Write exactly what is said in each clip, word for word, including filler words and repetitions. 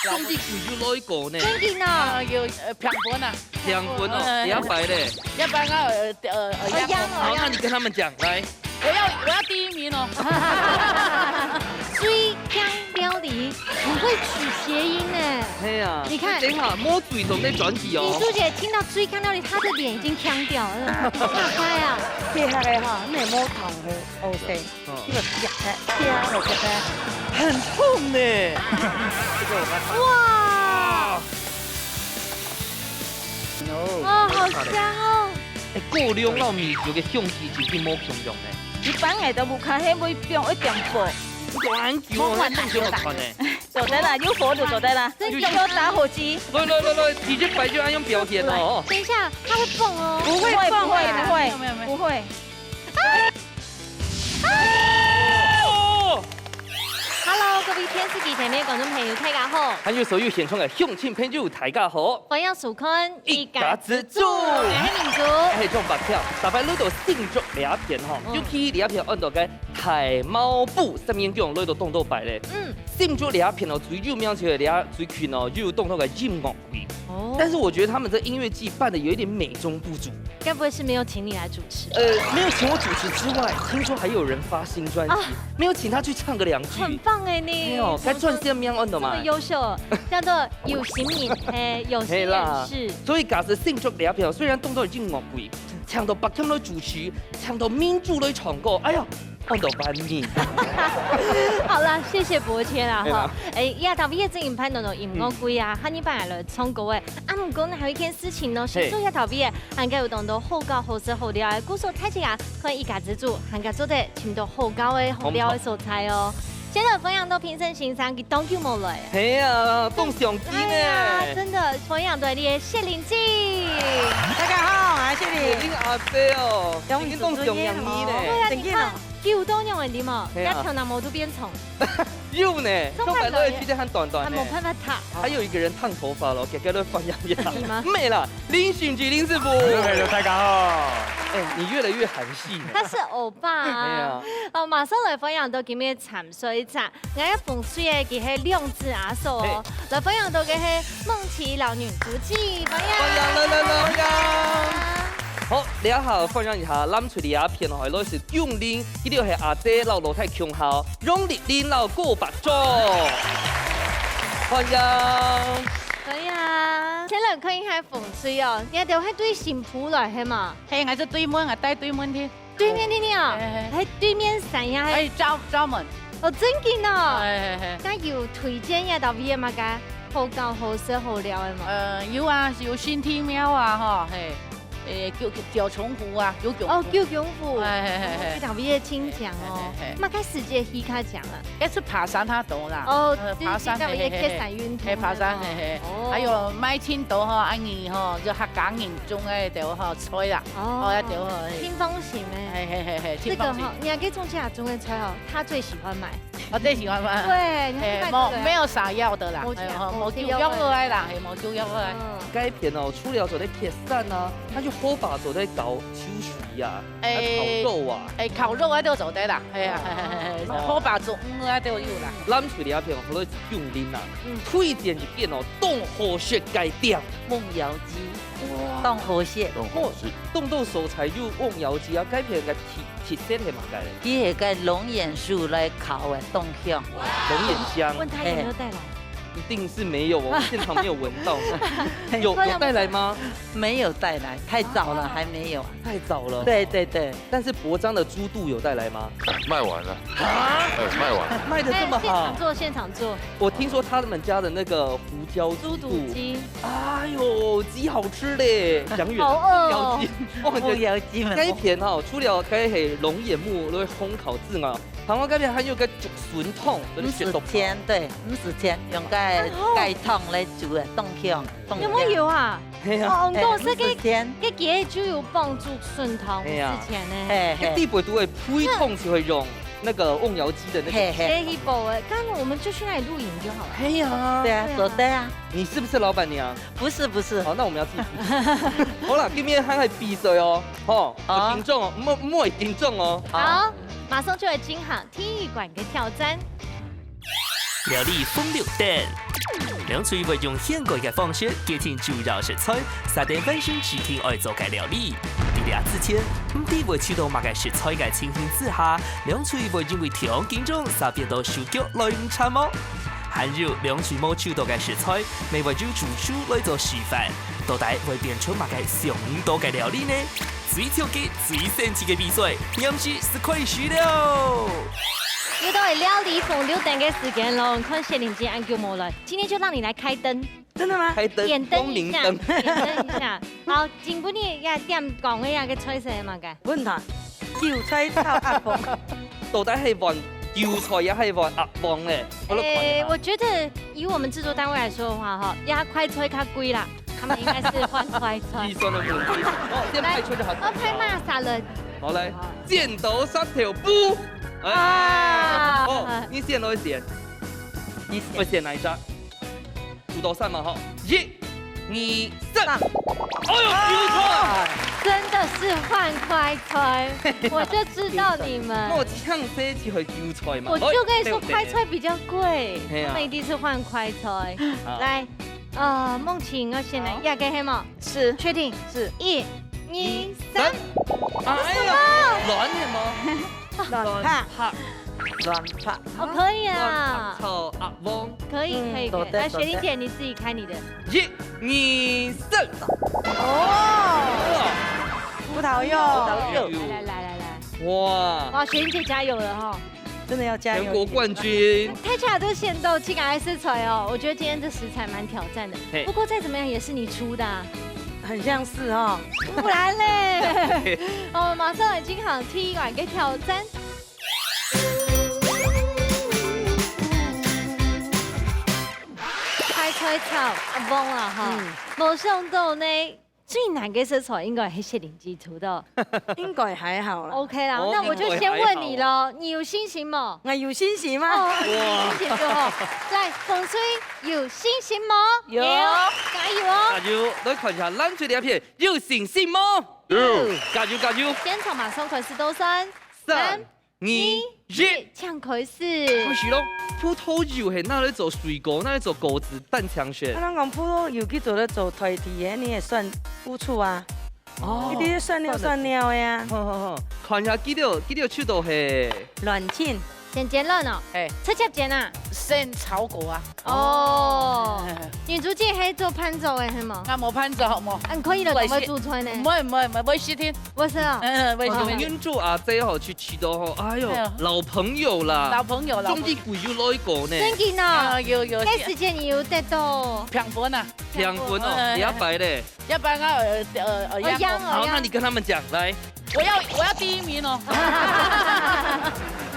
總共有幾多個呢？真緊哦。啊，有，呃，平分啊。平分哦，嗯。這擺咧？這擺啊，呃，呃，呃，哦，一樣哦。好，那你跟他們講，來。我要，我要第一名哦。最強料理，很會取諧音呢。哎呀，你看。等一下，摸嘴總在轉體哦。李珠姐聽到最強料理，她的臉已經僵掉了，嚇壞啊！厲害哈，你摸糖的，OK。 哦。這個啪啪啪，啪啪啪。很痛呢。哇！哦，好香哦。哎，過量摎米酒个香氣真係無共樣呢。一般人都無開，係會放一點火。你講恁久哦，無管那這樣就好看呢。做得啦，有火就做得啦，有需要打火機。來來來來，直接擺就恁樣表現哦。等一下，它會蹦哦。不會，不會，不會，沒有，沒有，沒有。不會。 哦！Hello，各位電視機前面觀眾朋友，大家好。還有所有現場个鄉親朋友，大家好。歡迎收看一家之煮。我係明珠。我係鍾伯超。逐擺來到新竹這片吼，嗯。尤其這片安到个大茅埔，三面宮來到當多擺咧。嗯。新竹這片哦，最有名就係這最近哦，又有當多个音樂會。 哦。但是我覺得他們這音樂季辦得有一點美中不足。該不會是沒有請你來主持吧？呃，沒有請我主持之外，聽說還有人發新專輯，啊。沒有請他去唱個兩句。很棒哎，你。沒有，該專輯名安到嘛？這麼優秀，叫做有心人，嘿，有心人士。嘿啦，所以假使新竹這片，雖然當多音樂會，請到伯謙來主持，請到明珠來唱歌，哎呀， 看到萬年。好啦，謝謝伯謙啦，吼。對啦。哎，這頭擺个正經辦到音樂會啊，嗯。下二擺來唱歌个。啊，毋過呢，還有一件事情呢，嘿。先做這頭擺个，還有當多好搞、好食、好尞个，故所大家看一家之煮，還有做得尋到好搞个、好尞个所在哦。好。先來歡迎到評審先生，佢當久無來。係啊，當想佢呢。哎呀，真的，歡迎到你个謝玲姐。大家好，我是謝玲。謝玲阿姐哦，恭喜你當想你呢。對啊，你看， 久到仰仔，你無？係啊。這頭那毛都變長。有呢，上班都會記得很短短呢。還無辦法燙。還有一個人燙頭髮咯，給他換樣也燙。你嗎？沒啦，林俊傑林師傅。各位朋友，大家好。哎，你越來越韓系呢。他是歐巴啊。哎呀。哦，馬上來歡迎到今日參賽者，𠊎个紅隊个佢係兩子阿嫂哦。嘿。來歡迎到个係孟琪摎阮珠姊，歡迎。歡迎，來，來，來，歡迎。 好，這下歡迎一下，藍隊這片哦，來自永林，佢兜係阿姐摎老弟共下，楊麗玲摎郭伯忠。歡迎。歡迎。先來看一下紅隊哦，你兜係對新埔來係無？嘿，𠊎係對門，𠊎戴對門去。對面个呢哦，嘿，嘿。係對面山呀，係。哎，招，招門。哦，真个哦。哎，嘿，嘿。該有推薦个到位个麼个？好搞、好食、好尞个無？呃，有啊，有新天貓啊，吼，嘿。 誒，九，九重湖啊，九重湖。哦，九重湖。哎，嘿，嘿，嘿。哦，這條路也真靚哦。嘿，嘿，嘿。麼个時節去較靚啊？該係爬山較多啦。哦，呃，對，爬山，這條路也，嘿，嘿，嘿。客山運動，嘿，爬山，嘿，嘿。哦。還有買青島吼，恁樣吼，就客家人種个就吼，菜啦。哦。哦，該就吼，嘿。清風行欸。嘿，嘿，嘿，嘿，這個吼，清風行。你還可以種下種个菜哦，他最喜歡買。 我最喜歡嘛。對，你看哎，沒，沒有啥要的啦，沒有啥，哎，沒，沒有要的啦，哎，沒有要的。嗯。該片哦，除了做得爬山啊，佢就好把做得搞秋水啊，哎，還有烤肉啊。哎，烤肉啊，都做得啦，哎呀，哦。嘿，嘿，嘿，嘿，哦。好把做，嗯，啊，都有啦。藍隊這片哦，好多永林啊，嗯。推薦一間哦，當好食个店，瓮窯雞，哇。當好食。當好食。哦，當多所在有瓮窯雞啊，該片个特 特色係麼个咧？佢係該龍眼樹來烤个，當香。龍眼香。問他有沒有帶來？一定是沒有，我們現場沒有聞到。有，有帶來嗎？沒有帶來，太早了，哦。還沒有。太早了。對，對，對。但是伯章的豬肚有帶來嗎？賣完了。啊？哎，賣完了。賣得這麼好？哎，現場做，現場做。我聽說他們家的那個胡椒豬肚。豬肚雞。哎呦，極好吃嘞，講遠了。好餓哦。胡椒雞。哦，胡椒雞嘛。該片哦，除了該係龍眼木來烘烤之外， 還有該片還有个竹筍湯，毋使錢，對，毋使錢，用該，哦。該湯來煮个，當香，當香。有沒有啊？係啊。哦，毋過係个，毋使錢。个雞就有幫助筍湯，嘿啊。毋使錢呢。嘿，嘿。該底背肚个配湯就會用那個瓮窯雞的那個。嘿，嘿。雞去補欸，剛剛我們就去那裡露營就好了。係啊。對啊，對啊。做得啊。你是不是老闆娘？不是，不是。好，那我們要自己付錢。好啦，今天還來比賽哦，吼，好。有緊張哦，毋好，毋好緊張哦。好。 馬上就來進行體育館个挑戰。料理風流等。兩隊會用現改个方式，決定主要食材，設定翻新指定愛做个料理。在這之前，毋知會抽到麼个食材个情形之下，兩隊會因為忒緊張，煞變到手腳來毋掣無？還有，兩隊無抽到个食材，乜會由主廚來做示範，到底會變出麼个想毋到个料理呢？最刺激、最神奇个比賽，臨時就開始了！又到了料理紅綠燈个時間咯，看雪玲姐恁久無來，今天就讓你來開燈。 真的嗎？開燈，點燈一下，光明燈。點燈一下。好，今晡日愛點講个這个菜色係麼个？問他，韭菜炒鴨黃。到底係換韭菜也係換鴨黃呢？我來看一下。誒，我覺得以我們製作單位來說的話，哈，這快菜較貴啦，他們應該是換快菜。預算的問題。哦，點快菜就好。來，我拍馬殺人。好，來，好。剪刀石頭布。哎，啊。哦，你選，我選。你選。我選哪一隻？ 五到三嘛吼，一、二、三。哎呦，韭菜！真的是換快菜，我就知道你們。莫搶先去換韭菜嘛。我就跟你說，來，快菜比較貴，係啊。他們一定是換快菜。好。來，呃，夢晴，我先來，好。這个係無？是。確定？是。一、二、三。哎呀，為什麼？卵係嗎？卵白。卵白。卵白。 哦，可以啊。卵白炒鴨黃。可以，嗯，可以，可以。做得，來，做得。雪玲姐，你自己開你的。一、二、三。哦，葡萄柚。葡萄柚。來，來，來，來，來。哇。哇，雪玲姐加油了哈。真的要加油一點。全國冠軍。大家都選到這个食材哦，我覺得今天這食材蠻挑戰的。嘿。不過再怎麼樣也是你出的啊。很像是哦。不然嘞。哦，馬上已經好踢完个挑戰。 快菜炒鴨黃啦哈，嗯。無想到呢，最難个食材應該係雪玲姐出个。應該還好啦。OK啦，哦，那我就先問你咯，你有信心無？𠊎有信心啊。哦，有信心就好。來，紅隊有信心無？有。有，加油哦！加油！來看一下藍隊這片，有信心無？有。加油，加油！現場馬上開始倒算。三、三、 二、一，請開始。開始咯！葡萄柚係拿來做水果，拿來做果子，當搶手。啊，人講葡萄柚去做得做代替个，你也算不錯啊。哦。一定係酸溜酸溜个啊。好，好，好，看一下，幾條，幾條樹都係。卵清。先煎卵哦。哎。直接煎啊。先炒過啊。 哦，哦。允珠姐係做伴奏个，係無？𠊎無伴奏，好無？啊，你可以了，我也是，怎麼煮菜呢？毋會，毋會，毋會，毋會試聽。毋係啊。嗯，毋會試聽。哦，允珠阿姊吼，去試到吼，哎喲，哎喲。老朋友啦。老朋友，老朋友。中間佢有來過呢。真个哦。啊，有，有。該時間你有得到？評分啊。評分哦，嗯。你要擺咧。 要不然啊，呃，呃，呃，哦，一樣哦，好，一樣。那你跟他們講，來。我要，我要第一名哦。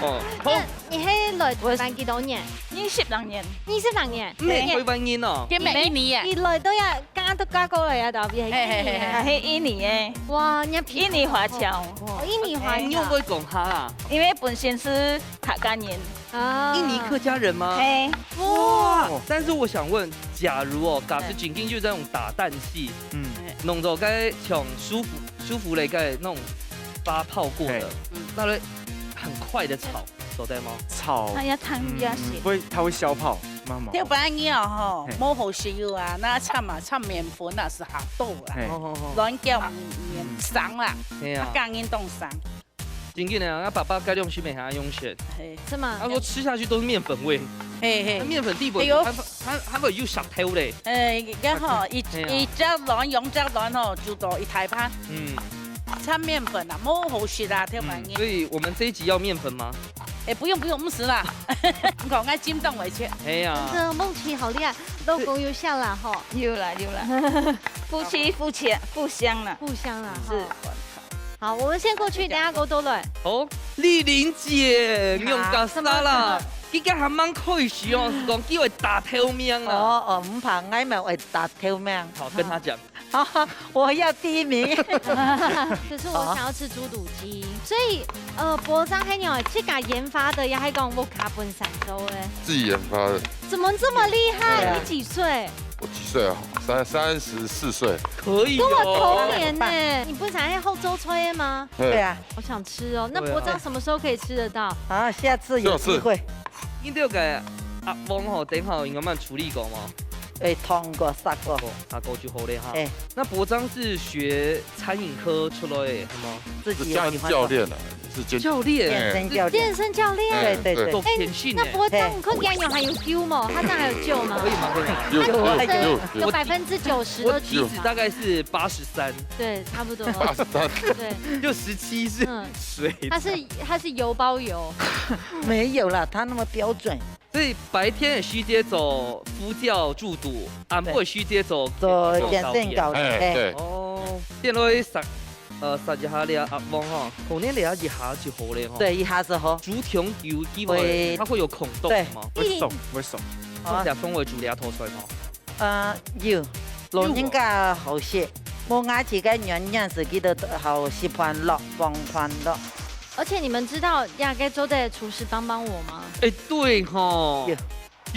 哦，好。那你係來台灣幾多年？二十六年。二十六年。你係台灣人哦。今年一年啊。你來到這，剛剛都嫁過來啊，到底係一年啊？嘿，嘿，嘿，嘿。啊，係印尼个。哇，你皮膚好厚。印尼華僑。哦，印尼華僑。哎，你會講客啊？因為本身是客家人。 啊。印尼客家人嗎？嘿。哇，但是我想問，假如哦，假使今天就這種打蛋器，嗯。弄到該像舒芙，舒芙蕾該那種發泡過的，嘿。嗯。拿來很快的炒，做得嗎？炒，它要燙一下先。嗯，會，它會消泡，慢慢。要不然你哦，吼，嘿。無好食油啊，那摻啊，摻麵粉啊，係較多啦。嘿。好，好，好。卵叫麵，麵生啦，嘿啊。啊，加鹽當生。 真个呢，𠊎爸爸該種係無恁樣食。嘿。是嗎？他說吃下去都是麵粉味。嘿，嘿。那麵粉地步，哎喲。還，還，還會有石頭咧。哎，然後一，哎呀。一隻卵，兩隻卵吼，煮到一大盤。嗯。摻麵粉啊，無好食啊，聽話。嗯，所以我們這一集要麵粉嗎？哎，不用，不用，毋使啦。你看，𠊎盡當會切。哎呀。真的，夢琪好厲害，老公有效啦吼。有啦，有啦。夫妻互相，互相啦，互相啦，是。吼。 好，我們先過去，等下過倒來。哦，麗玲姐，你用假沙啦，啊，什麼？佢今還蠻開心哦，係講機會打頭名啊。哦，哦，毋怕，𠊎乜會打頭名。好，跟他講。好，我要第一名。可是我想要吃豬肚雞，所以，呃，婆庄還有自家研發的，也還講屋下本身做的。自己研發的。怎麼這麼厲害？對啊。你幾歲？我幾歲啊？三，三十四歲。可以哦。跟我同年呢。你不是還在後周催嗎？對啊。 好想吃哦，那伯章什麼時候可以吃得到？啊，下次有機會。下次。你這個鴨黃吼，等下有慢慢處理過嗎？哎，燙過、煠過。哦，煠過就好了哈。哎。那伯章是學餐飲科出來的，係嗎？自己有喜歡做。是健身教練啊，是健-健身教练。健身教练。哎，对，对。做培训欸。哎，那伯章，你看杨勇还有救吗？他这样还有救吗？可以吗？可以吗？有，有，有，有。有百分之九十都举我体脂大概是八十三。对，差不多。八十三。对。就十七是嗯。水。他是，他是油包油。没有啦，他那么标准。所以白天的時節做佛教煮肚，暗晡的時節做做健身教練。哎，哎。对。哦，變做煠，呃，煠一下這鴨黃吼，可能這一下就好了吼。对，一下子好。煮長久以後，会。它会有孔洞吗？对。會鬆，會鬆。放下風味煮這道菜嗎？呃，有，老人家好食，無牙齒个軟軟是佢都好食飯咯，放飯咯。而且你们知道雅各做的厨师帮帮我吗？哎，对吼。有。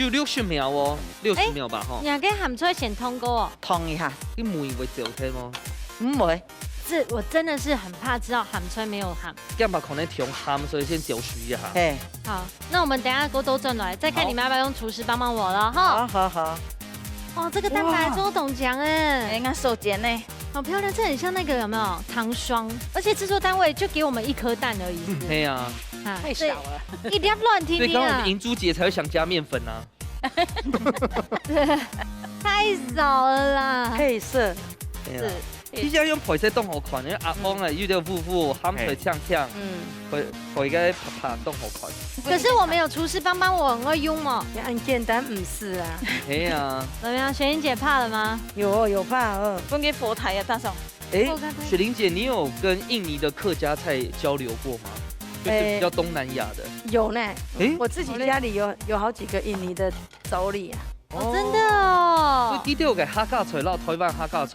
有六十秒哦，六十秒吧，吼。雅各鹹菜先燙過哦。燙一下。你味會走開嗎？毋會。這，我真的是很怕吃到鹹菜沒有鹹。驚嘛可能忒鹹，所以先攪拌一下。嘿。好，那我們等一下鍋都轉來，再看你們要不要用廚師幫幫我了哈。好，好，好。哦，這個蛋白質我懂講哎。哎，應該手煎呢。好漂亮，這很像那個有沒有糖霜？而且製作單位就給我們一顆蛋而已，是不是？对啊。啊，太少了。一粒卵听听啊。所以刚刚我们银珠姐才会想加面粉啊。太少了啦。配色。对啊。是。其实用配色当好看，因为鴨黃啊，有点烏烏，鹹菜香香，嗯。配，配个白白当好看。可是我们有厨师帮帮我，很会用哦。你很简单，毋是啊。哎呀。怎么样，雪英姐怕了吗？有，有怕哦。分佢火台啊，大嫂。哎，我看看。雪玲姐，你有跟印尼的客家菜交流过吗？就是比较东南亚的。有呢。哎，我自己家里有，有好几个印尼的妯娌啊。哦，真的哦。所以佢兜个客家菜，摎台湾客家菜，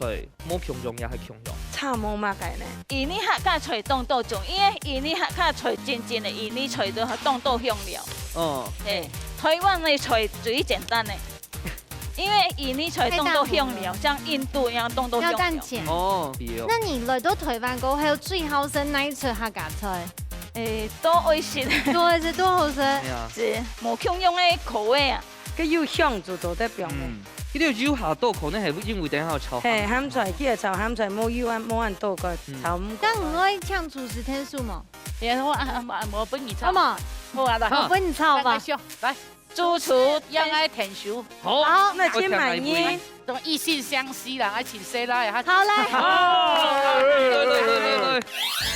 無共樣也係共樣。差無麼个呢。印尼客家菜當多種，因為印尼客家菜真正个印尼菜都當多香料。哦。哎，台灣个菜最簡單个。 因為印尼菜當多香料，像印度一樣當多香料。要蛋卷。哦，對哦。那你來到台灣過後，最好食哪一出客家菜？誒，都愛食。都愛食，都好食。哎呀。是，無共樣个口味啊。个又香就做得表面。嗯，佢兜油下多可能係因為等下要炒鹹菜。嘿，鹹菜，佢个炒鹹菜，無油啊，無恁多个，嗯。炒毋過。該你愛請廚師添手無？別人說啊，啊，啊，我分你炒。好嘛。好啊，來。我分你炒吧。來，來。 主廚也愛添手。好，好，那請滿意。同異性相吸啦，愛請誰來啊？好來。哦，來，來，來，來，來。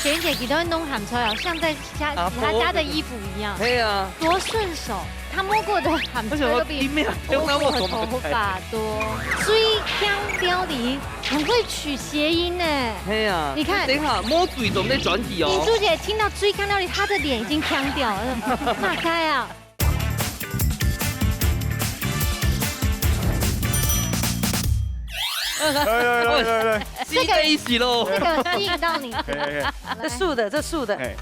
璇姐，你都會弄鹹菜哦，像在家，啊，洗她家的衣服一樣。對啊。多順手，她摸過的鹹菜都比我摸過的頭髮多。最強料理，很會取諧音呢。對啊。你看。等一下，摸嘴總得轉體哦。銀珠姐聽到最強料理，她的臉已經嗆掉了。那該啊。 來來來來來，這個，這個吸引到你。嘿嘿嘿。這素的，這素的。嘿，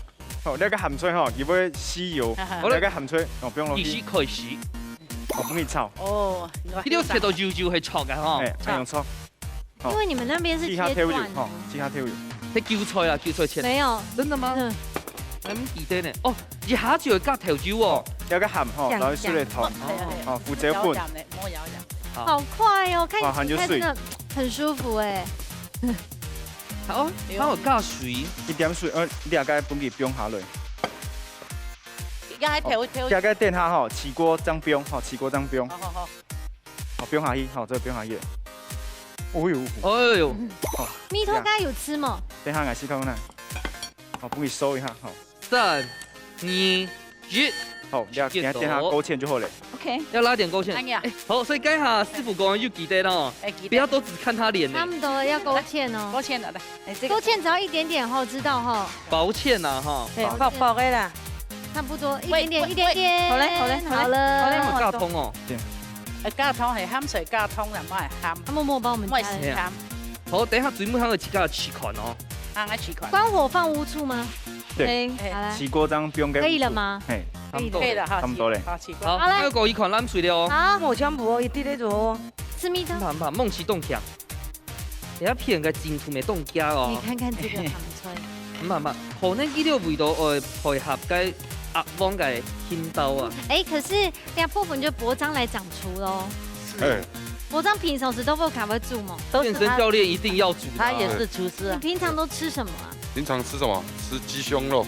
好，這個鹹菜吼，佢會吸油，好嘞。這個鹹菜哦，放落去。你是開始。哦，分佢炒。哦，你要切到幼幼係炒个吼。哎，恁樣炒。好。因為你們那邊是切段的。試下調油吼，試下調油。係韭菜啊，韭菜切。沒有。真的嗎？嗯。 恁記得呢。哦，一下就會加豆油哦。這個鹹吼，香香。然後水來燙，哦，哦，胡椒粉。好快哦，看你切菜真的很舒服哎。好，還有加水。一點水，呃，你大概分佢放下來。這個豆油。這個等下吼，起鍋正放，吼，起鍋正放。好好好。好，放下去，好，這個放下去。哦喲。哎喲。好。蜜桃乾有吃嗎？等下，𠊎試看看。 好，幫你收一下，好。三、二、一。好，你要，你要電他勾芡就好了。OK。要拉點勾芡。哎呀。哎，好，所以剛才師傅講又記得了哦，哎，記得。不要都只看他臉呢。差不多要勾芡哦。勾芡了，來，哎，這個。勾芡只要一點點吼，知道吼。薄芡啊，哈。對，薄薄的啦。差不多，一點點，喂，一點點。好嘞，好嘞，好嘞，好了。好嘞，我加通哦。對。哎，加通係鹹水加通，然後係鹹。他默默幫我們加了。我也是鹹。好，等一下水母還有其他的試看哦。 啊，愛試看。關火放烏醋嗎？對。哎，好來。起鍋正放該烏醋。可以了嗎？嘿。可以了。可以了哈，差不多嘞。好，起鍋。好，好嘞。還有搞一款冷水了哦。好。我全部哦，一滴滴就好哦。吃蜜糖。怕怕，夢奇凍強。等下騙个進出沒凍家哦。你看看這個糖水。慢慢，可能佢个味道會配合該鴨黃个筋道啊。哎，可是這部分就伯章來掌廚咯。哎，伯章平常時都不敢會煮嗎？都是他，健身教練一定要煮的啊。他也是廚師啊。你平常都吃什麼啊？平常吃什麼？吃雞胸肉，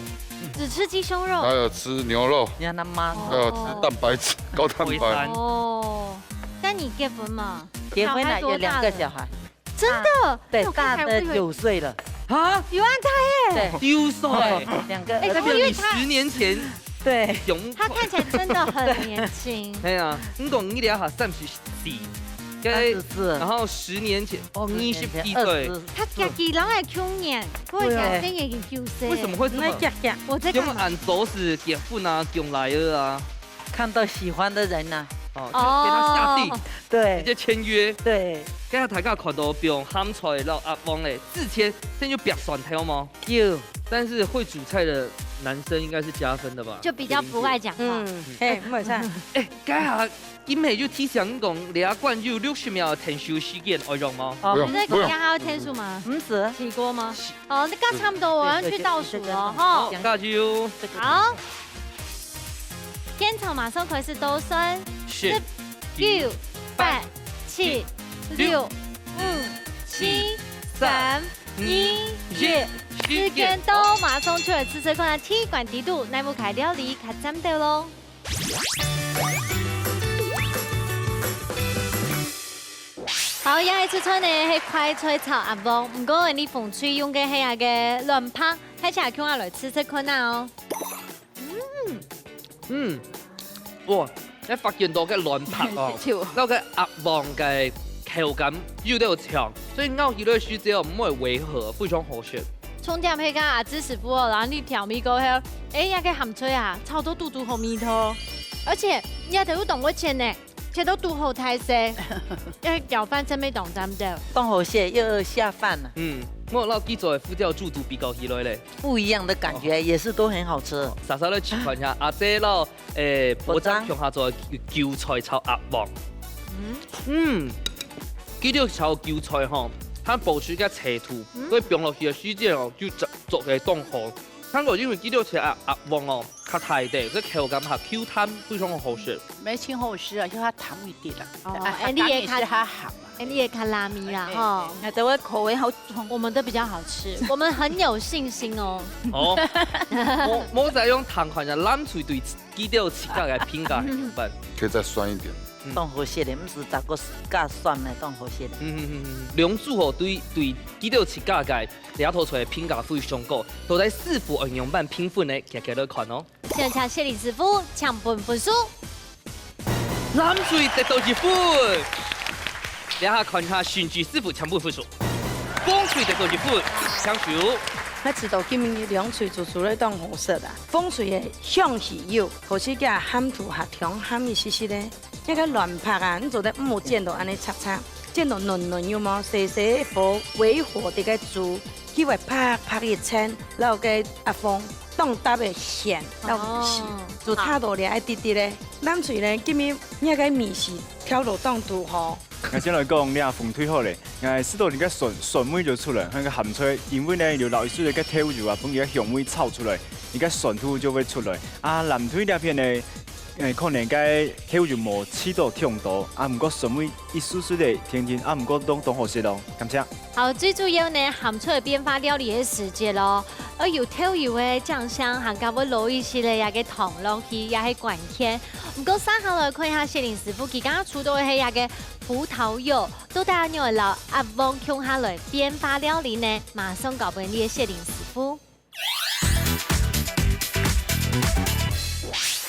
只吃雞胸肉。還有吃牛肉，你看他媽。還有吃蛋白質，高蛋白。哦，那你結婚嗎？結婚了，小孩多大了？有兩個小孩。 真的？對，哎，我看起來會有，大的九歲了。啊？有恁大耶。對。九歲。對，兩個兒子。哎，代表你十年前，對。他看起來真的很年輕。哎呀，你講你這下三十四，該，三十四。然後十年前，哦，十年前，二十四歲。二十。他家己人个去年，過年生日已經九歲。為什麼會這麼？我在幹嘛？用恁早時結婚啊，降倈仔啊？ 看到喜歡的人呢，哦，就給他下定，哦。對。直接簽約。對。剛才大家看到放鹹菜摎鴨黃咧，之前先有煏蒜頭嗎？有。但是會煮菜的男生應該是加分的吧？就比較不愛講話。嗯，嘿，沒錯。哎，該下今日就提醒你講，這一關有六十秒个𢯭手時間，愛用嗎？哦。不用，你在講你還要𢯭手嗎？不用。不是。起鍋嗎？哦，那該差不多，我要去倒數了哈。好，加油。好。 現場馬上開始倒算，十、十、九、九、八、八、七、七、六、六、五、五、七、七、三、三、二、二、一，一，時間到，馬上出來試試看啊！第一關底肚，哪屋个料理較讚兜咯？好，這一出菜呢，係快菜炒鴨黃，毋過你紅隊用个係該个卵白，大家共下來試試看啊哦。 嗯，哇，𠊎發現到該卵白哦，就摎該鴨黃个口感有兜像，所以咬起來時節哦，毋會違和，非常好食。重點係該阿志師傅哦，然後你調味過後，哎，該个鹹菜啊，炒到堵堵好味道，而且你還得有當會切呢。 切到堵好大細，該攪飯真係當讚兜。當好食又下飯啊。嗯，𠊎摎佢做个胡椒豬肚比較起來咧。不一樣的感覺，哦。也是都很好吃。哦，煞煞來試看一下，阿姐摎，誒，伯章共下做个韭菜炒鴨黃。嗯。嗯，佢兜炒韭菜吼，佢保持个脆度，嗯。所以放落去个時間哦，就做，做个當好。 聽講因為佢兜切鴨，鴨黃哦，較大垤，所以口感較Q彈，非常好食。沒，真好食啊，就較淡一點啦。哦，哎，哎，你也較，當然是較鹹啊。哎，你也較辣味啦，哎，吼。哎，哎，對，我口味好重。我們的比較好吃，我們很有信心哦。哦，𠊎，𠊎再用聽看一下，藍隊對佢兜自家个評價係仰般？可以再酸一點。嗯。當好食个，毋使再過加酸个，當好食个。嗯，嗯，嗯，嗯。兩組吼，對，對佢兜自家个 這道菜評價非常高，到底師傅愛仰般評分呢？遽遽來看哦。先請雪玲師傅請分分數。藍隊得到一分。這下看一下神奇師傅請分分數。紅隊得到一分，請收。𠊎知道今晡日兩隊做出來當好食啊，紅隊个香氣有，可是佢鹹度還忒鹹一息息咧。 該个卵白啊，你做得毋好煎到恁呢赤赤，煎到嫩嫩有無？細細火微火在該煮，佢會白白一層，摎該鴨黃當搭个鮮，摎味緒，哦。做差到了一滴滴咧。藍隊咧，今晡日該个味緒調到當堵好。𠊎先來講，你啊紅隊好咧，𠊎試到你个酸，酸味就出來，該个鹹菜，因為呢，有摎一息个豆油啊，分佢个香味炒出來，你个酸度就會出來。啊，藍隊這片呢， 誒，可能該豆油無試到忒多，啊，毋過酸味一絲絲个甜甜，啊，毋過當，當好食咯。感謝。好，最主要呢，鹹菜變化料理个時節咯，愛有豆油个醬香，還加會落一息个這个糖落去，也係關鍵。毋過，接下來看一下雪玲師傅，佢剛剛出到个係這个葡萄柚，到底愛仰般摎鴨黃共下來變化料理呢？馬上交分你个雪玲師傅。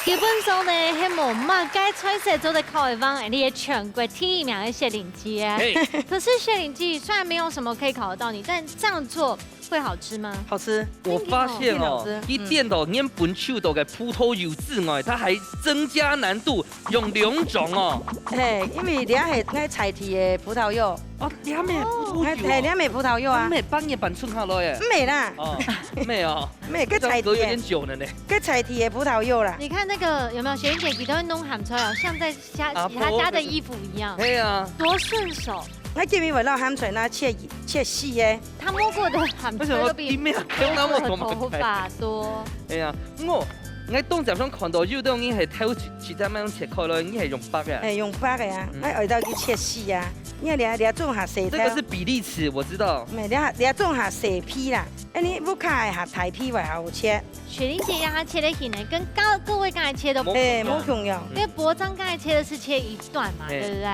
基本上呢，係無麼个菜色做得考得贏𠊎俚个全國第一名个雪玲姐。嘿。可是雪玲姐，雖然沒有什麼可以考得到你，但這樣做會好吃嗎？好吃。我發現哦，一定好吃。嗯。佢顛倒原本手到个葡萄柚之外，佢還增加難度，用兩種哦。嘿，因為這係𠊎在地个葡萄柚。哦，這乜葡萄柚哦。嘿，嘿，這乜葡萄柚啊。這乜半年半春下來耶。毋係啦。哦，毋係哦。 毋係，該在地个。這樣隔有點久了呢。該在地个葡萄柚啦。你看那個有沒有？雪玲姐，你都會弄鹹菜哦，像在家，啊，洗她家的衣服一樣，嘿啊。多順手。𠊎今晡日會摎鹹菜拿切，切細个。她摸過的鹹菜都比為什麼你沒有看到我怎麼我的頭髮多。哎呀，我 𠊎當時想看到有兜人係頭直，直接恁樣切開來，你係用剝个啊？哎，用剝个啊，嗯。哎，愛到去切絲啊。你看這，這種下細條。這個是比例尺，我知道。毋係，這，這種下細皮啦。哎，你屋下个下大皮會好切。雪玲姐讓她切的形呢，跟剛，各位剛才切的不一樣。哎，無共樣。因為博章剛才切的是切一段嘛，哎。對不對？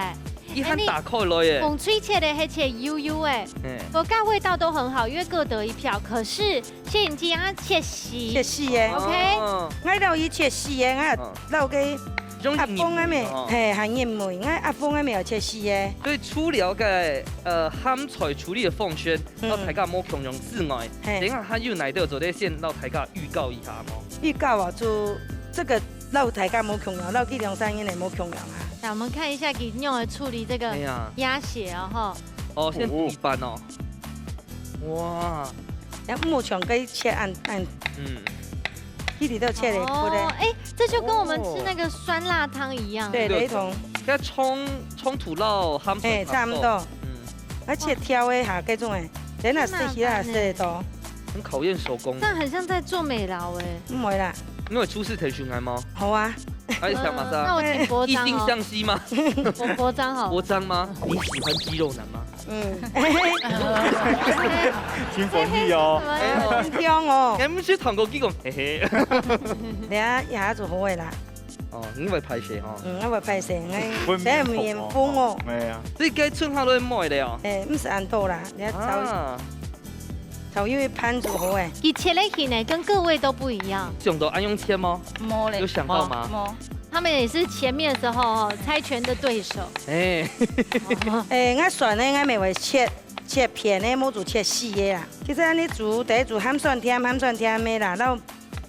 佢還打開來耶。哎，你紅隊切个係切幼幼个，哎。我看味道都很好，因為各得一票。可是謝穎姬啊，切絲。切絲个。OK。哦。𠊎摎佢切絲个，𠊎哦。摎个用阿峰啊咩，入味哦。嘿，還入味，𠊎阿峰啊咩有切絲个。所以除了該，呃，鹹菜處理个方式， 嗯。摎大家無共樣之外，嘿。等下還有哪兜做得先摎大家預告一下無？預告啊，就這個摎大家無共樣，摎佢兩三年來無共樣啊。來，我們看一下佢仰般處理這個哎呀。鴨血哦，吼。哦，先補一半哦。哦。哇。然後目前可以切按，按。嗯。 一直都切得出來。哦，哎，這就跟我們吃那個酸辣湯一樣。對，對，雷同。該蔥，蔥頭摎鹹菜嘿，差不多。差不多。嗯。啊，切條个下，該種个，人啊，細細啊，細得多。很考驗手工。這樣很像在做美勞哎。毋會啦。因為廚師提出來嗎？好啊。還有想法是啊？嗯，那我請博章哦。以心相惜嗎？博，博章好了。博章嗎？你喜歡肌肉男嗎？ 嗯。新翻譯哦。哎呦。真香哦。哎，毋係糖果機講，嘿嘿。等下，一下就好个啦。哦，你會歹勢吼。嗯，𠊎會歹勢，𠊎分面頭哦。這毋嚴重哦。哎呀。所以該剩下來賣了哦。哎，毋係恁多啦，你要炒，啊。炒一盤就好个。佢切个形呢，跟各位都不一樣。想到愛用切嗎？無咧。有想到嗎？無。無。 他們也是前面的時候哦，猜拳的對手。哎。哦。哎，𠊎蒜呢，𠊎乜會切，切片个，無就切絲个啦。其實恁樣煮，第一煮鹹酸甜，鹹酸甜个啦，然後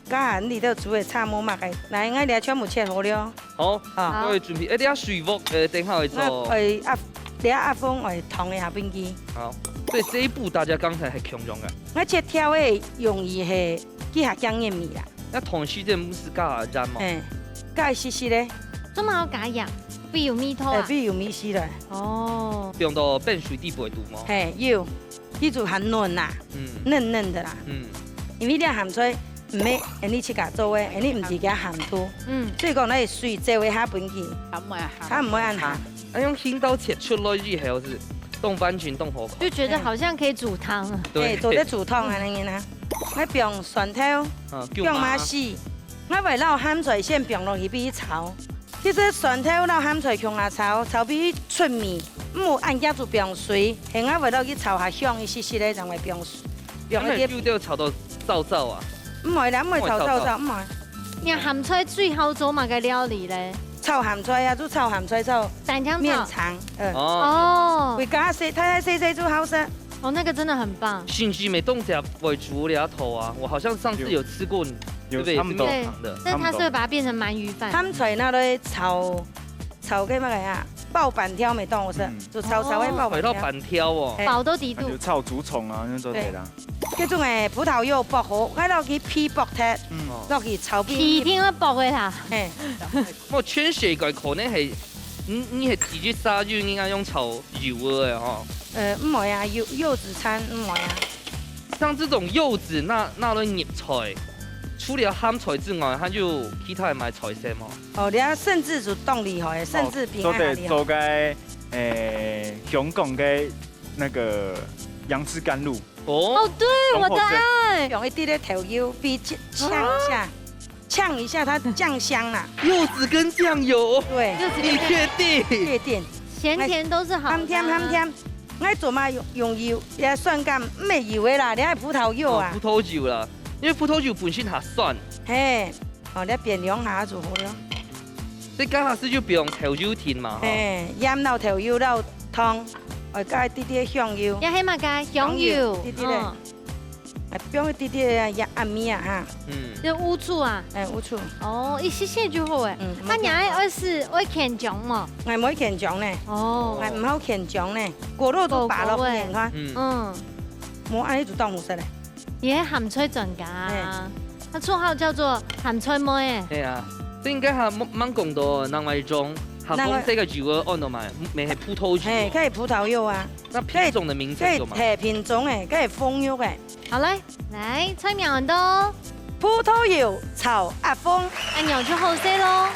加下你都煮个差無麼个。來，𠊎這全部切好了。好，好。各位準備，哎，等下水鑊，呃，等下會做。𠊎，哎，啊，等下阿峰會燙一下冰機。好，所以這一步大家剛才還共樣个。𠊎切條个用意係，佢下驚入味啦。 該同時這毋係加鹽無？嘿，加一息息咧。做麼个愛加鹽？會有味道啊？哎，會有味緒來。哦。放到冰水底背肚無？嘿，有，佢就還嫩啦，嗯。嫩嫩的啦。嗯。因為這鹹菜毋係，哎，你自家做个，哎，你毋係加鹹度。嗯。所以講，該水走一下分佢，較毋會鹹。較毋會恁鹹。啊，用輕刀切出來以後係當完整、當好看。就覺得好像可以煮湯啊。對。哎，做得煮湯啊，恁樣啊。𠊎放蒜頭。 啊，放麻絲。𠊎會摎鹹菜先放落去分佢炒。其實蒜頭摎鹹菜共下炒，炒分佢出味，毋好恁遽就放水，係𠊎會摎佢炒下香一息息咧，正會放水，放一點。恁樣就炒到燥燥啊？毋會啦，毋會炒燥燥，毋會。你鹹菜最好做麼个料理咧？炒鹹菜啊，就炒鹹菜，炒蛋香炒。麵腸，嗯。哦。哦。會加細，太太細細就好食。 哦，那個真的很棒。甚至每棟家會煮這道啊，我好像上次有吃過，有，對不對？有，差不多。也是麵腸的。對，但是他是會把它變成鰻魚飯。鹹菜拿來炒，炒个麼个啊？爆粄條乜當好食，嗯。就炒炒个爆粄條。哦。炒到粄條哦。嘿。包到底肚。那就炒竹蟲啊，那做得啦。對。這種个葡萄柚剝好，𠊎落去皮剝忒，嗯。落去炒皮。皮定要剝个啦。嘿。 無，全世界可能係，你，你係第一儕有人愛用炒柚仔个吼。呃，毋會啊，柚，柚子餐毋會啊。像這種柚子，拿，拿來入菜，除了鹹菜之外，還有其他个麼个菜色無？哦，你看甚至就當厲害，甚至比𠊎還厲害。哦，做得做个，誒，香港个那個楊枝甘露。哦。哦，對，我的愛。用一滴个豆油，比嗆，嗆一下。啊。 嗆一下，它醬香啦。柚子跟醬油。對。柚子跟醬油。你確定？確定。鹹甜都是好的啊。鹹甜，鹹甜。𠊎做嘛用，用油，也酸柑，毋係油个啦，你愛葡萄柚啊。哦，葡萄柚啦，因為葡萄柚本身較酸。嘿，哦，你變兩下就好了。這剛開始就毋用豆油定嘛，吼。嘿，鹽摎豆油摎糖，愛加一滴滴香油。也係嘛，加香油。香油，滴滴咧。嗯。 哎，放一滴滴个阿米啊哈。嗯。就烏醋啊。哎，烏醋。哦，一息息就好哎。嗯，啊，你還愛係愛牽醬無？哎，毋愛牽醬呢。哦。哎，毋好牽醬呢，過落就罷落，過過哎。你看。嗯。嗯。無恁樣就當好食咧。你係鹹菜專家啊。哎。他綽號叫做鹹菜妹哎。對啊，這應該還吂，吂講到另外一種，客家个酒个安到嘛，乜係葡萄酒哦。嘿，該葡萄柚啊。那品種的名稱有嗎？該，該，嘿，品種哎，該紅柚哎。 好，來，來，菜名很多哦。葡萄柚炒鴨胸。恁樣就好勢咯。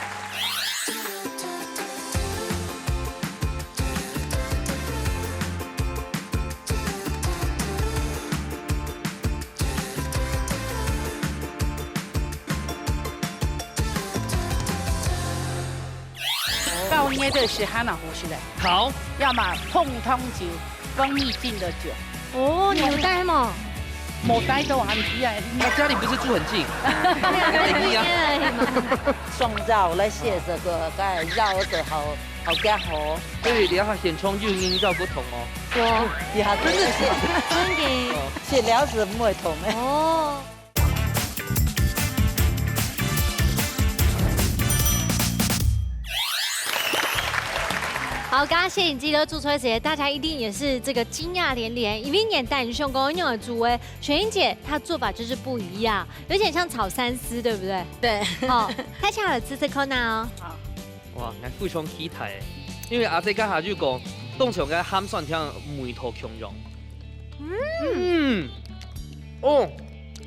到熱个時候，還好食个。好。要麼紅糖酒，蜂蜜浸个酒。哦，你有帶無？無帶到，還係啊。那家裡不是住很近？對啊，對啊。送藥來寫這個，該藥是好，好加好。對，你要現場有人藥不同哦。有，呀，真的是。真的。寫了是不會痛的。哦。 好，剛剛謝穎姬都做出來時，大家一定也是這個驚訝連連，因為原本想講用的煮的，雪玲姐她做法就是不一樣，有點像炒三絲，對不對？對。好，大家有吃吃看啊哦。好。哇，𠊎非常期待欸，因為阿姊剛才就講，當像个鹹酸甜味道共樣。嗯。哦，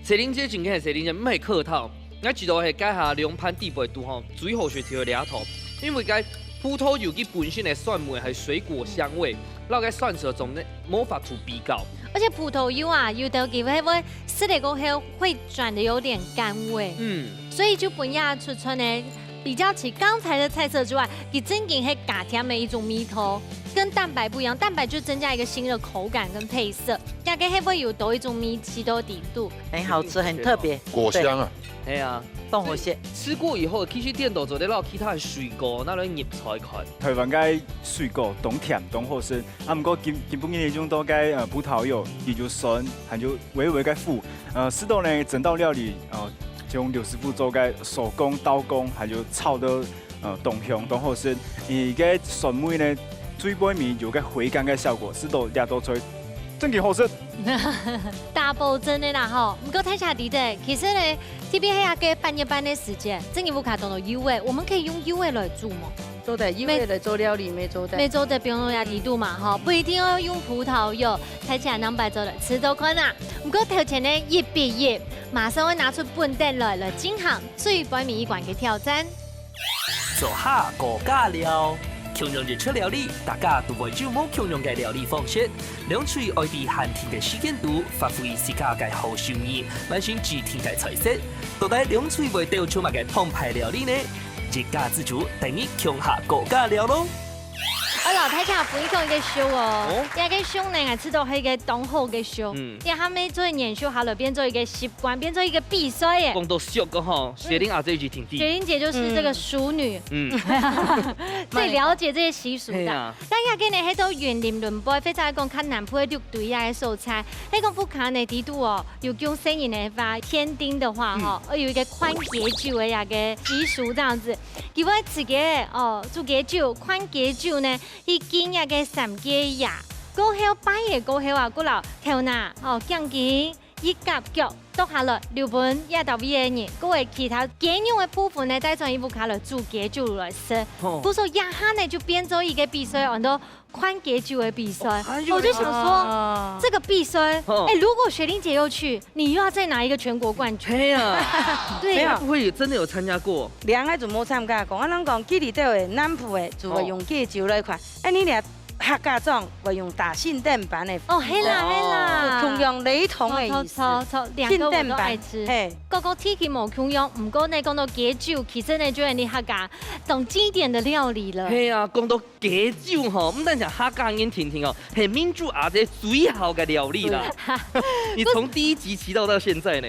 雪玲姐真个係雪玲姐，毋係客套。 𠊎知道係該下涼拌底背肚吼，最好食就係這道，因為該葡萄柚佢本身个酸味還有水果香味，摎該酸澀總係無法度比較。而且葡萄柚啊，有的佢會，會食了過後會轉得有點甘味。嗯。所以就分佢出出呢，比較起剛才的菜色之外，佢正經係加添了一種味道，跟蛋白不一樣，蛋白就增加一個新的口感跟配色，這個係會有多一種味緒到底肚。很好吃，很特別。果香啊。 哎呀，當好食。吃過以後，其實顛倒做得摎其他个水果拿來入菜看。台灣个水果當甜，當好食。啊，毋過今，今晡日用到个，呃，葡萄柚，佢就酸，還有微微个苦。呃，適當呢，整道料理，呃，就用劉師傅做个手工、刀工，還有炒到，呃，當香，當好食。佢个酸味呢，最尾面有个回甘个效果，食到這道菜，真个好食。 大保證个啦吼。毋過大家知得，其實呢，特別係啊，該半夜半个時間，正經屋下當多柚仔，我們可以用柚仔來煮無？做得，柚仔來做料理，乜做得。乜做得，放到這底肚嘛吼，不一定愛用葡萄柚，大家兩擺做得試做看啊。毋過頭前呢，一比一，馬上會拿出本等來，來進行最尾一關个挑戰。 做下高價料。共樣一出料理，大家都會有無共樣个料理方式。兩隊愛在限定个時間肚，發揮自家个好手藝，完成指定个菜色。到底兩隊會鬥出麼个澎湃料理呢？一家之煮，等你共下高價料咯！啊，摎大家分享一個show哦，哦。這個show呢，𠊎知道係一個當好个show。嗯。 這下乜做研究下來，變做一個習慣，變做一個比賽耶。講到俗个吼，雪玲阿姊一定知。雪玲姐就是這個淑女，嗯。最了解這些習俗的。係啊。但這個呢，係到雲林崙背，或者講較南部个六堆啊个所在，係講屋下呢，底肚哦，有供細人个話，添丁个話吼，嗯。會有一個擐雞酒个這個習俗這樣子。佢會自家哦，煮雞酒，擐雞酒呢， 去敬這個三界爺，過後拜爺過後啊，過摎頭那，哦，頸根、一甲腳剁下來，留分這兜位个人，過後其他雞肉个部分呢，帶轉去屋下來煮雞酒來食。哦。故所這下呢，就變做一個比賽，安到擐雞酒个比賽。哦，還有我就想說，啊。這個比賽，哦。哎，如果雪玲姐又去，你又要再拿一個全國冠軍。係啊。對。沒有。該不會也真的有參加過？兩個就無參加過，啊，人講，佢裡頭个南部个，就會用雞酒來擐。哦。哎，你倆 客家庄會用打聖誕粄个。哦，係啦，哦。係啦。共樣雷同个意思。著，著，著，兩個我都愛吃。聖誕粄，嘿。各個地區無共樣，毋過呢，講到雞酒，其實呢，就係你客家當經典个料理了。係啊，講到雞酒吼，毋單淨客家人定定哦，係明珠阿姊最好个料理啦。對。你從第一集騎到到現在呢。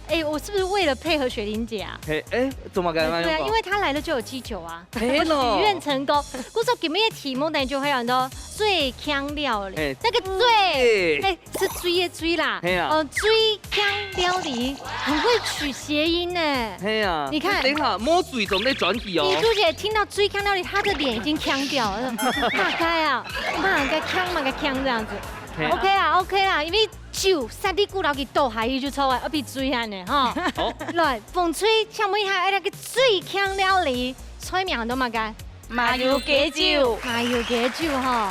哎，我是不是為了配合雪玲姐啊？嘿，哎，怎麼个？哎，對啊，因為她來了就有雞酒啊。 係咯。許願成功。故所今日个題目呢，就係安到水腔料理。哎，那個水，對。哎，是水个水啦。係啊。哦，水腔料理，很會取諧音呢。係啊。你看。等一下，摸嘴總得轉體哦。你朱姐聽到水腔料理，她的臉已經腔掉了，大概啊，罵個腔，罵個腔這樣子。係啊。OK 啦，OK 啦，因為 酒，煞哩咕摎佢倒下去就著啊，愛比水恁呢吼。好。來，紅隊，請問一下，哎，那個水腔料理，菜名安到麼个？麻油雞酒。麻油雞酒吼，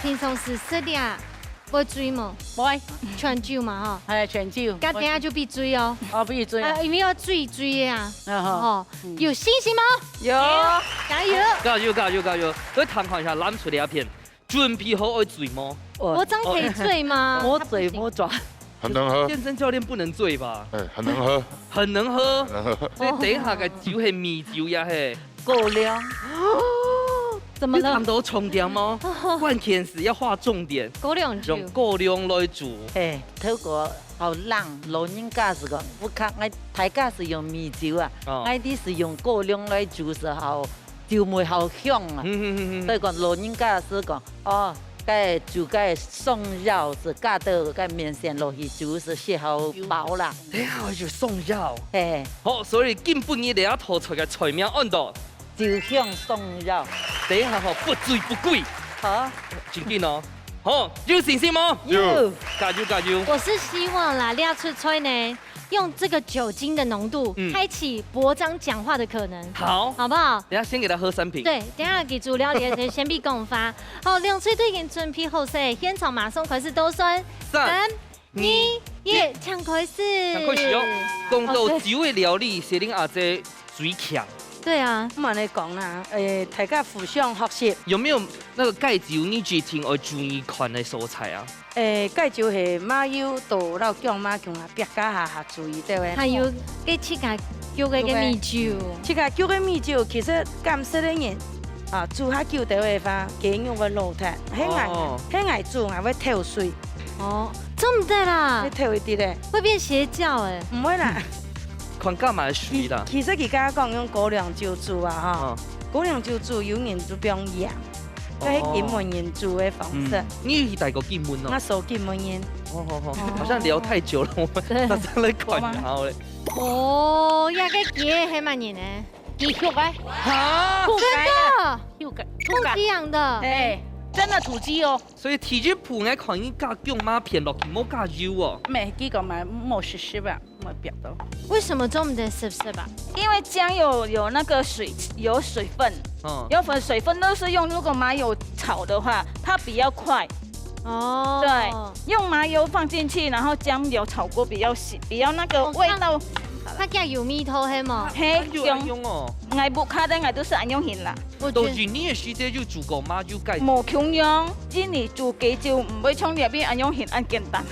平常時食了，會醉無？會。全酒嘛，吼。哎，全酒。該等下就必醉哦。哦，必醉啊。啊，因為要醉醉的啊。嗯，好。吼，嗯。有信心嗎？有。加油！加油，加油，加油！來看看一下，藍隊這片，準備好愛醉無？哦。我這樣可以醉嗎？哦。無醉無醉。很能喝。健身教練不能醉吧？哎，很能喝。很能喝。很能喝。所以等一下个酒係米酒也係。 高粱。怎麼了？有聽到重點嗎？關鍵詞要畫重點。高粱酒。用高粱來煮。嘿，頭過好冷，老人家係講，屋下，𠊎大家係用米酒啊，哦。𠊎兜係用高粱來煮係好，酒味好香啊。嗯，嗯，嗯，嗯。所以講老人家係講，哦，該煮該送藥係加到該麵線落去煮係食好飽啦。等一下，我就送藥。嘿。好，所以今晡日這道菜个菜名安到 酒香送藥。等一下吼，不醉不歸。好。真緊哦。好，有信心嗎？有。加油，加油。我是希望啦，這出菜呢，用這個酒精的濃度，嗯。開啟博張講話的可能。好。好不好？等一下先給他喝三瓶。對，等一下佢煮料理个時候先別講話。好，兩隊都已經準備好勢，現場馬上開始倒算。三、三、二、一，請開始。請開始哦。講到酒个料理，雪玲阿姊 最強。對啊。毋然來講啦，誒，大家互相學習。有沒有那個戒酒你最近愛注意看个所在啊？誒，戒酒係麻油到摎薑嫲薑啊，別家下下注意，對不對？還有該自家焗个該米酒。自家焗个米酒，其實敢食个人，啊，煮較久个話，雞肉會老忒。係𠊎，哦。係𠊎煮，𠊎會透水。哦，做毋得啦。會透一滴咧。會變邪教誒。毋會啦。看加麼个水啦。其，其實佢剛剛講用高粱酒煮啊，哈。嗯。高粱酒煮有人就放鹽，哦。該係金門人煮个方式。嗯，你有去戴過金門哦？𠊎係金門人。好，好，好，哦。好像聊太久了，我們對。馬上來看一下好了。哦，這个雞係麼人呢？雞肉个。哈？真的？土雞養的。哎，真的土雞哦。 所以第一步，𠊎看你加薑嫲片落去，莫加油哦。毋係，佢講嘛，莫濕濕啊，莫煏到。為什麼做毋得濕濕啊？因為薑有，有那個水，有水分，嗯。有分，水分都是用，如果麻油炒的話，它比較快。哦。對，用麻油放進去，然後薑有炒過比較鮮，比較那個味道。哦，它，它較有味道，係無？嘿，它有用哦。𠊎屋下个𠊎都係恁樣形啦。 我覺得到印尼个時節就煮過麻油雞。無共樣，印尼煮雞酒毋會像這片恁樣形恁簡單。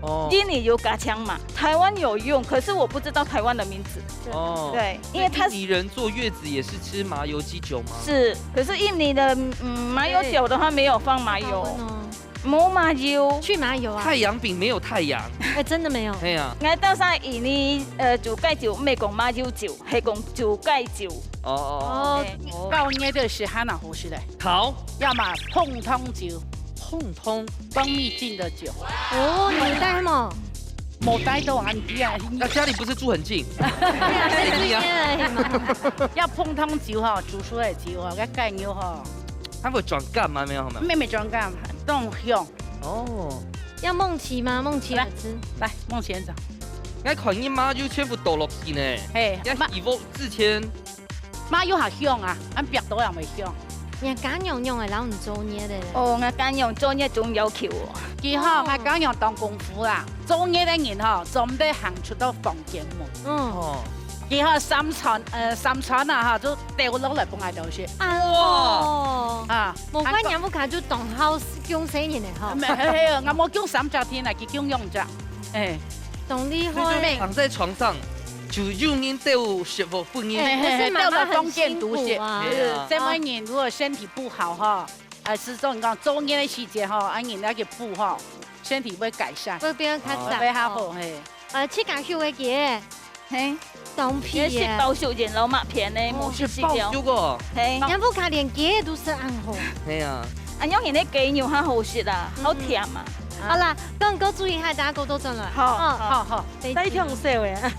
哦。印尼有家常嘛，台灣有用，可是我不知道台灣的名字。哦。對，因為它是印尼人坐月子也是吃麻油雞酒嗎？是，可是印尼的，嗯，麻油酒的話沒有放麻油。對。好問哦。 無麻油。去麻油啊？太陽餅沒有太陽。哎，真的沒有。係啊。𠊎到時印尼，呃，煮雞酒，毋係講麻油酒，係講煮雞酒。哦，哦，哦。哦。哎。高熱个時候哪好食咧？好。要麼紅糖酒。紅糖。蜂蜜浸的酒。哦，你有帶嗎？無帶到啊，你知啊。那家裡不是住很近？對啊，在這邊而已嘛。要紅糖酒吼，煮出來酒吼，該雞肉吼。 它會轉甘嗎？沒有，沒有。妹妹轉甘，當香。哦。要孟琪嗎？孟琪來，來吃。來，孟琪先走。𠊎看你麻油全部倒落去呢。嘿，麻，一鍋之前。麻油還香啊，恁煏到也會香。你家娘娘个，然後你做月个咧。哦，𠊎家娘做月總要求哦。佢吼，哦。𠊎家娘當功夫啦，做月个人吼，總得行出到房間門。嗯。哦。 佢吼三餐，呃，三餐啊，哈，就掉落來分𠊎兜食。啊，哇。哦。啊，無怪娘屋下就當好供細人个吼。毋係，係，係，𠊎無供三隻天啊，佢供兩隻。哎。當厲害。所以就躺在床上，就有人掉食物分你。哎，哎，哎，不是媽媽很辛苦啊。掉到房間肚食。哎呀。這麼人如果身體不好哈，哎，時常講中年个時節哈，啊，人要去補哈，身體會改善。會變較好。哦。會較好，嘿。呃，自家翕个个。 嘿。當皮耶。也是包熟人老麥片呢，哦。無食死掉。是包熟哦。嘿。人屋下連雞都食恁好。係啊。恁樣形个雞肉較好食啊，嗯。好甜啊。好啦，講過注意下，大家過多轉來。好，哦。好，好。再見。再聽說欸。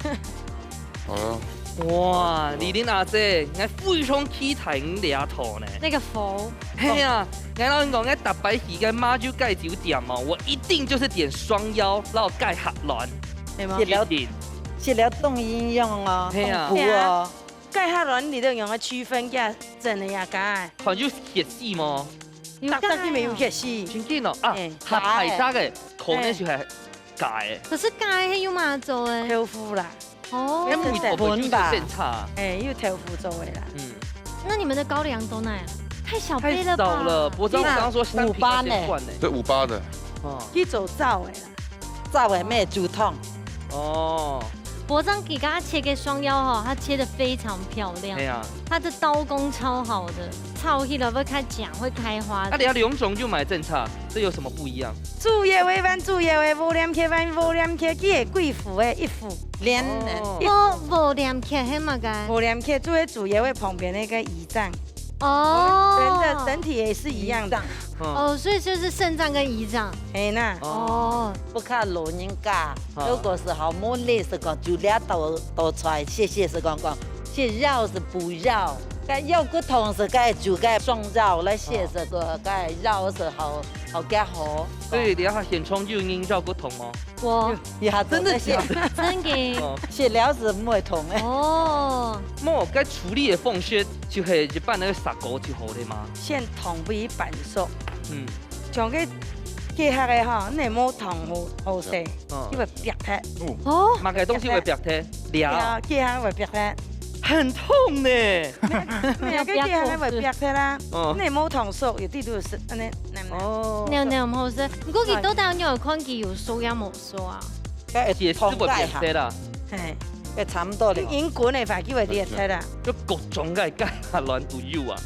好啊。哇，麗玲阿姊，𠊎非常期待你這道呢。那個佛。係啊，𠊎摎你講，𠊎逐擺去該麻油雞酒店哦，我一定就是點雙腰，然後雞客卵。 係無？食了，一定。食了當營養哦，係啊。當補哦。係啊。雞客卵你都用來區分一下真个也假个。看有血絲無？有假个哦。逐隻佢乜有血絲。真緊哦，啊，哎。下排隻个，可能就係假个。可是假个係用麼个做个？豆腐啦。哦。該味道本身就有變差。哎，用豆腐做个啦。嗯。那你們的高粱都哪啊？太小杯了吧？太少了，不過我剛剛說三瓶要先灌呢。五八呢。對，五八的。哦。佢做燥个啦。燥个，乜煮湯。哦。 伯章佢剛剛切个雙腰吼，他切得非常漂亮，對啊。他的刀工超好的，炒起來會開講，會開花的。啊，你要兩種就買正差，這有什麼不一樣？豬腰个還豬腰个，無黏殼還無黏殼，佢係貴婦个一副。連哦。無，無黏殼係麼个？無黏殼就係豬腰个旁邊那個脾臟。哦。人的身體也是一樣的。脾臟。嗯。哦，所以就是腎臟跟脾臟。係啦。哦。哦。不過老人家 哦。如果係好無理，係講煮了多，多出來，謝謝係講講，係要係不要，該腰骨痛係該煮該中藥來，謝係講該藥係好，好加好。所以你要現場就有人腰骨痛哦？我。呀，真的假的？真个。哦。係了係毋會痛个。哦。無，該處理个方式就係一般个砂鍋就好了嘛。先燙佢半熟。嗯。 像該雞殼个吼，你無燙好，好勢，嗯。佢會煏忒。哦。麼个東西會煏忒？料。料，雞殼會煏忒。很痛呢。沒有，該雞殼會煏忒啦。哦。你無燙熟，有啲都係恁呢，恁呢。哦。恁呢毋好食。毋過佢到底仰仔看佢有熟也無熟啊？該會痛該下。係，係，會差毋多了。佢滾个話，佢會裂忒啦。就各種个雞下卵都有啊。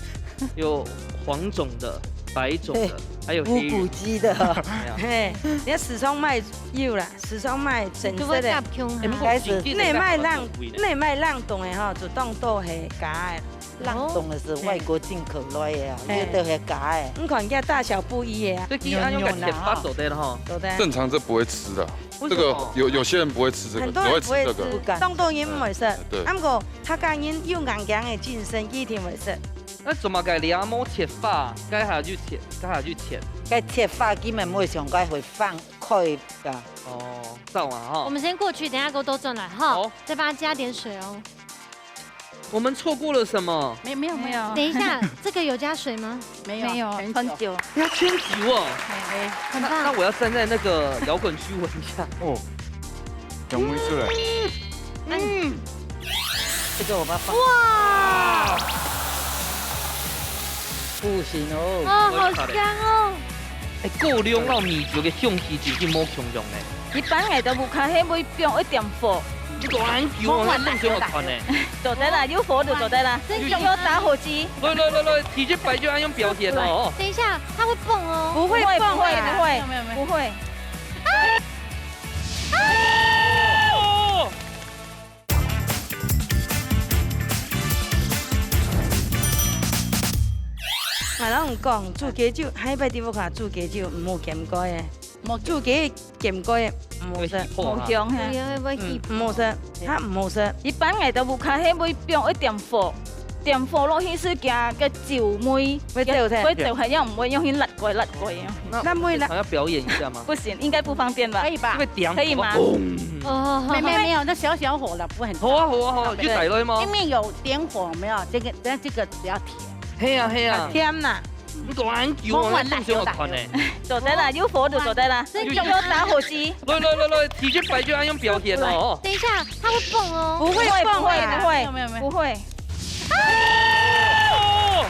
有黃種的、白種的，嘿，還有黑人。無骨雞的。哎呀。嘿，你看市場賣有啦，市場賣整色个。就會合共下。哎，不過最近的你買冷，該下都貴呢。你買冷凍个吼，就當做係假个。冷凍个係外國進口來个啊，嘿。有个係假个。你看人家大小不一个啊。所以佢恁樣个切法做得了吼。對不對？正常這不會吃的。 為什麼？這個有，有些人不會吃這個，很多人不會吃，只會吃這個。當多人毋會食。嗯，對。啊，毋過客家人有硬頸个精神，一定會食。那做麼个你無切法，該下就切，該下就切？該切法根本毋會想該會放開啊。哦，燥啊哈。我們先過去，等一下給我倒轉來哈，好。再幫他加點水哦。 我們錯過了什麼？沒，沒有，沒有。等一下，這個有加水嗎？沒有，沒有，很久。很久。要千九哦。哎，哎。很棒。那，那我要站在那個搖滾區聞一下。哦，香味出來。嗯。這個我們要放。哇！不行哦。啊，好香哦。 哎，高粱摎米酒个香氣真正無共樣呢。一般个都屋下係會放一點火。你講恁久哦，無，那弄成麼款呢？做得啦，有火就做得啦，真有用打火機。來，來，來，來，第一擺就恁樣表現哦。等一下，它會蹦哦。不會，不會，不會，不會。沒有，沒有，沒有。不會。哦！ 𠊎摎你講，煮雞酒，下一擺在屋下煮雞酒，毋好㧡蓋个。無煮雞㧡蓋个，毋好食。會起泡哈。無香哈。有，會起泡。嗯，毋好食，它毋好食。一般个都屋下係會放一點火，點火落去係驚該酒味，會走忒。會走忒，又毋會用去辣過，辣過。那，那會啦。還要表演一下嗎？不行，應該不方便吧？可以吧？因為點火，可以嗎？嘣。哦，沒，沒，沒有，那小小火的，不會很大。好啊，好啊，好啊，對。就帶來嘛。因為有點火，有沒有？這個，但這個比較甜。係啊，係啊。甜啦。你講恁久哦，那弄成麼款呢？做得啦，有火就做得啦，真有打火機。來，來，來，來，第一擺就恁樣表現哦。等一下，它會蹦哦。不會，不會，不會。沒有，沒有，沒有。不會。哦！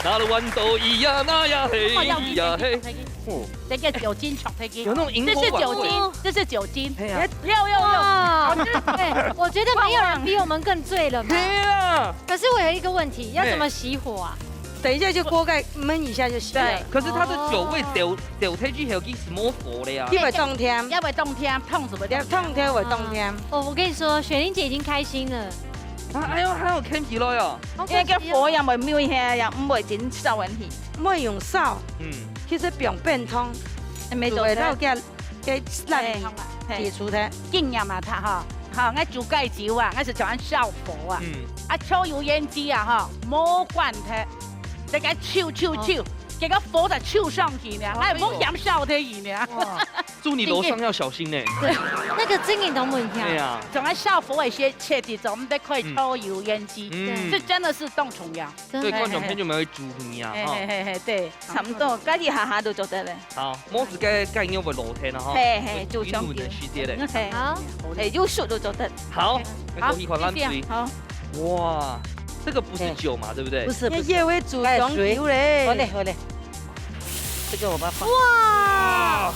那彎道咿呀那呀嘿，咿呀嘿。哦。這個酒精啜忒去。有那種螢火晚會。這是酒精，這是酒精。哎呀。有，有，有。哇，哎，我覺得沒有人比我們更醉了吧？對啊。可是我有一個問題，要怎麼熄火啊？哎。等一下就鍋蓋燜一下就熄了。對。可是它的酒味走，走忒去後，其實沒火了呀。因為冬天。因為冬天，燙死不了。燙忒會冬天。哦，我跟你說，雪玲姐已經開心了。啊，哎喲，還有看起來哦。好可惜哦。因為該火也會燜起來，也毋會真燒人去。毋會用燒。嗯。其實放冰糖，哎，沒錯。就會讓該 該爛泥解除忒。經驗啊，佢吼，吼，𠊎煮雞酒啊，𠊎係像恁燒火啊，嗯。啊，抽油煙機啊，吼，無關忒，這個抽，抽，哦。抽，該个火在手上去呢，哎，毋好嫌燒忒去呢。哇，住你樓上要小心呢。對，那個真的都問題啊。對啊。總愛燒火个時節，切記做，毋得開抽油煙機，嗯。這真的是當重要。真的。對，觀眾朋友們會注意啊，哈。嘿嘿嘿嘿，對。差不多，家己下下都做得了。好，模子該該應該會落天了哈。嘿嘿，就像這樣。有時間了。嘿。好。哎，有熟都做得。好，好，那個一款冷水。謝謝。好。哇，這個不是酒嘛，對不對？不是，不是。那也會煮上油嘞。好嘞，好嘞。 這個我們放。哇！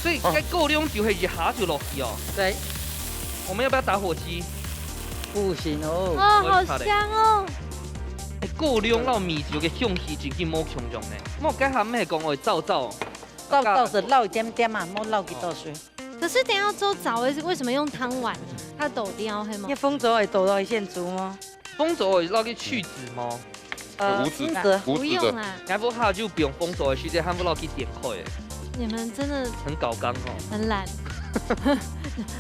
所以該高粱酒係一下就落去哦。對。我們要不要打火機？不行哦。啊，好香哦！哎，高粱摎米酒个香氣真經無共樣呢。莫該下毋係講愛燥燥，燥燥係落一點點嘛，莫落幾多水。可是等下做燥的，為什麼用湯碗？它抖掉，係嗎？那紅棗會抖到一線煮嗎？紅棗會落去去籽嗎？ 呃，無籽，無籽的。不用啦。𠊎屋下就放紅棗个時節，還會落去點開个。你們真的很搞剛哦。很懶。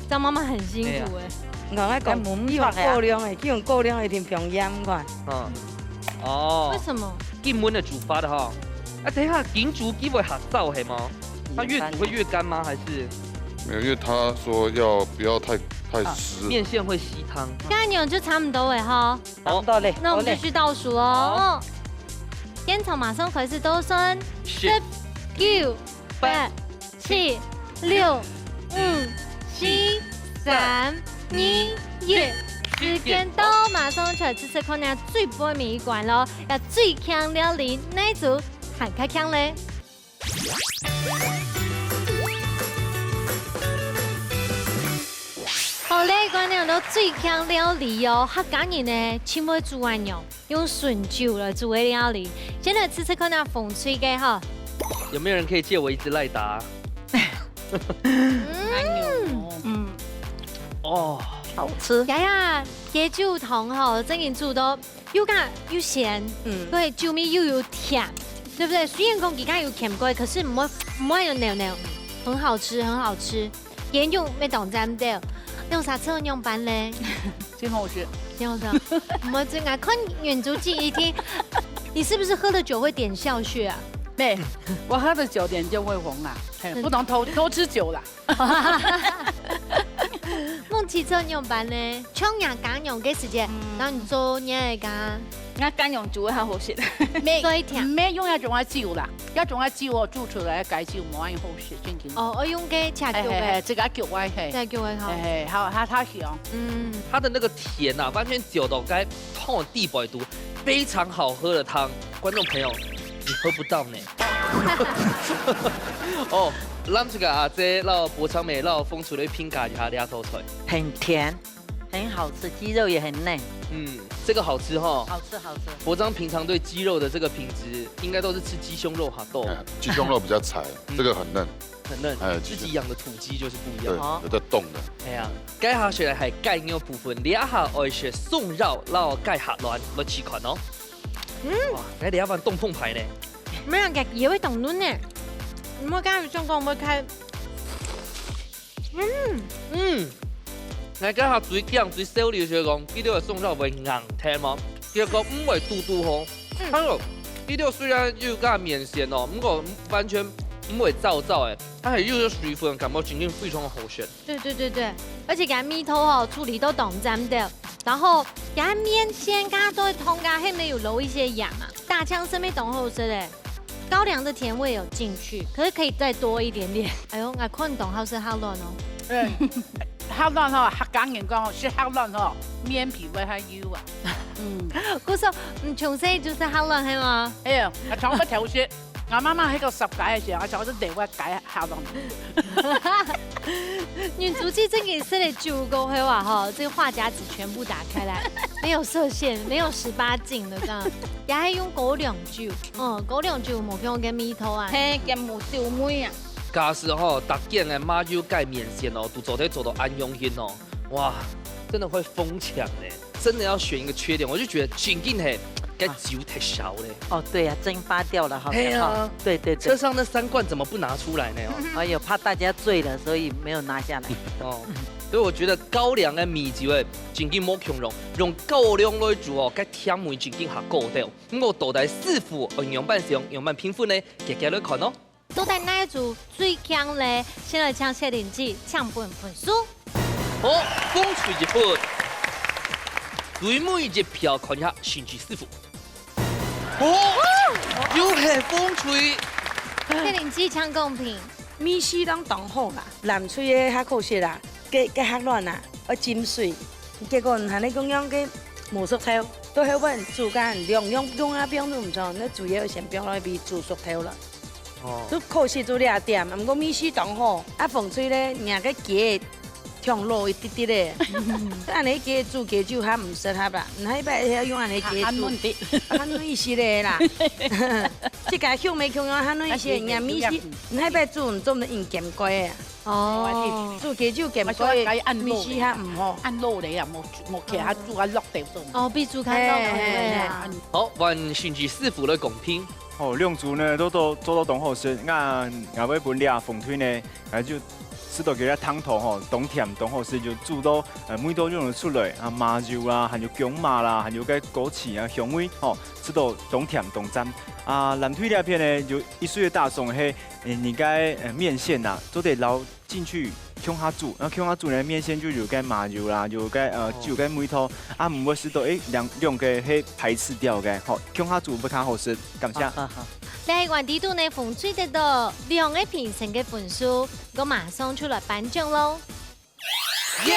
張媽媽很辛苦哎。哎呀。𠊎講，佢用高粱个，佢用高粱个，一定放鹽款。嗯。哦。為什麼？低溫个煮法的哈。啊，等一下，金竹雞會下燥係嗎？它越煮會越乾嗎？還是？沒有，因為他說要不要太，太濕。啊，麵線會吸湯。該樣就差不多了哈。 好，到嘞，那我們就去倒數哦。好。現場馬上開始倒算，十、十、九、八、七、六、五、四、三、二、一，時間到，馬上出來試試看，這最尾一關咯，這最強料理哪組還較強嘞？ 好嘞，觀眾朋友，最強料理哦，客家人呢，盡會煮恁樣，用筍酒來煮个料理。先來試試看啊，紅隊个哈。有沒有人可以借我一支賴打？嗯，嗯，哦，好吃。呀呀，雞酒湯吼，正經煮到 又甘又鹹，嗯。對，酒味又有甜，對不對？雖然講佢甘有甜過，可是毋會，毋會有黏黏，很好吃，很好吃。鹽又無當薑到，用沙茶仰般咧？真好食。真好食。毋會真啊，看原主記一定，你是不是喝了酒會點笑穴啊？沒，我喝了酒臉就會紅啊，嘿，嗯。不能偷，偷吃酒啦。 夢琪做仰般呢？像若家娘个時節，嗯。然後你做若个家。𠊎家娘煮个較好食。沒，所以甜。沒用該種个酒啦，該種个酒哦，煮出來个酒無恁好食，正經。哦，我用个赤腳个。嘿，嘿，嘿，這個腳歪嘿。赤腳个吼。嘿，嘿，好，它，它香。嗯。它的那個甜啊，完全酒都該湯的地步都非常好喝的湯。觀眾朋友，你喝不到呢。 哦，咱這個阿姐摎博昌妹摎紅隊來評價一下這道菜。很甜，很好吃，雞肉也很嫩。嗯，這個好吃哈。好吃，好吃。博昌平常對雞肉的這個品質，應該都是吃雞胸肉哈，都。哎，雞胸肉比較柴，嗯。這個很嫩。很嫩，哎，自己養的土雞就是不一樣。對，有在動的。哎呀，該下雪來還蓋牛部分，這下愛雪送肉摎蓋下卵，來試看哦。嗯。哇，該這碗凍澎湃呢。 無人家也會當嫩呢。毋會跟佢講講，毋會開。嗯。嗯。𠊎這下最驚最愁慮就係講，佢兜个送肉會硬忒無？結果毋會堵堵好。嗯。還有，佢兜雖然有加麵線哦，毋過完全毋會燥燥个，它還有水分，感覺真正非常个好食。 對對對對，而且佢个味道吼，處理到當正个，然後佢个麵線加對湯加，係毋係有摎一些鹽啊？打薑係毋係當好食个？高粱的甜味有進去，可是可以再多一點點。哎喲，𠊎看當好食下卵哦。嗯，下卵吼，客家人講食下卵吼，面皮會較幼啊。嗯。故所，嗯，從細就食下卵係嗎？哎呀，啊，從不偷食。 𠊎媽媽該個煠雞个時候，𠊎就係另外雞下落。原主記正經食了酒過後啊，吼，這個話匣子全部打開來，沒有設限，沒有十八禁的這樣，也還用高粱酒，嗯，高粱酒無共个味道啊。嘿，佢無酒味啊。假使吼，逐間个麻油雞麵線哦，都做得做到恁用心哦，哇，真的會瘋搶呢。 真的要選一個缺點，我就覺得正經係，該酒忒少了。哦，對啊，蒸發掉了，好像，嘿啊。哈，對，對，對。車上那三罐怎麼不拿出來呢？哦。哎喲，怕大家醉了，所以沒有拿下來。哦，所以我覺得高粱个米酒欸，正經無共樣，用高粱來煮哦，該甜味正經較高兜。毋過到底師傅愛仰般想，仰般評分呢？遽遽來看哦。到底哪一組最強咧？先來請雪玲姐，請分分數。好，紅隊一分。最尾一票看一下，神奇師傅。哦，又係紅隊。雪玲姐，請公平。味緒當當好啦，藍隊个較可惜啦，該該較軟啊，愛浸水。結果還係講樣个無熟透，到後尾煮乾，兩樣放啊放都毋錯，該主要先放落去煮熟透啦。 哦。就可惜就這點，毋過味緒當好。啊，紅隊咧，若个雞腸老一滴滴咧，恁呢雞煮雞酒較毋適合啦，毋係一般愛用恁呢雞煮，較嫩滴。較嫩一息咧啦。自家香味共樣較嫩一息，啊，若味緒，毋係一般煮，做毋得用鹹雞个。哦。煮雞酒鹹雞，味緒較毋好。恁老咧啊，無無其他煮啊落豆種。哦，比煮較老，嘿，嘿，嘿。對啊。好，換神奇師傅來公平。 哦，兩組呢，都都做到當好食。𠊎𠊎會分這紅隊呢，𠊎就食到佢个湯頭吼，當甜當好食，就煮到呃味道就能出來啊，麻油啦，還有薑嫲啦，還有該枸杞啊香味吼，食到當甜當讚。啊，藍隊這片呢，就一歲个打爽係，呃，你該呃麵線啊，做得撈 進去共下煮，然後共下煮呢，麵線就有該麻油啦，有該呃哦。酒个味道，啊毋會食到誒兩兩個係排斥掉个，吼，共下煮會較好食，感謝。好好好。來，換底肚呢，紅隊得到兩個評審个分數，𠊎馬上就來頒獎咯。耶！